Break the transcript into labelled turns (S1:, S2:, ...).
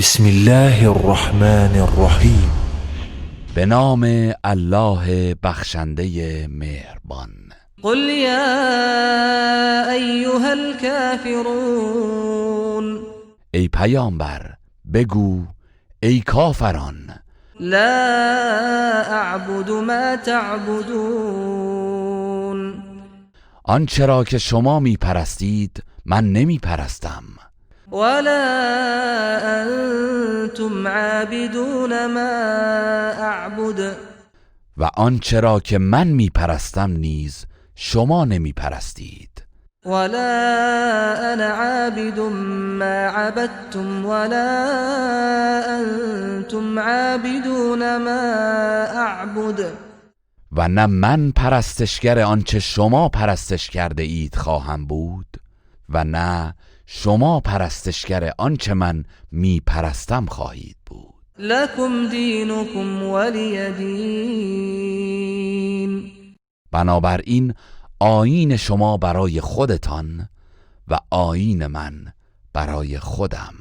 S1: بسم الله الرحمن الرحیم.
S2: به نام الله بخشنده مهربان.
S3: قل یا ایها الكافرون.
S2: ای پیامبر، بگو: ای کافران.
S3: لا اعبد ما تعبدون.
S2: آنچه را که شما می پرستید من نمی پرستم.
S3: ولا انتم عابدون ما اعبد.
S2: و آنچه را که من می پرستم نیز شما نمی پرستید.
S3: ولا انا عابد ما عبدتم ولا انتم عابدون ما اعبد.
S2: و نه من پرستشگر آنچه شما پرستش کرده اید خواهم بود و نه شما پرستشگر آنچه من می پرستم خواهید بود.
S3: لكم دینکم ولی دین.
S2: بنابراین آیین شما برای خودتان و آیین من برای خودم.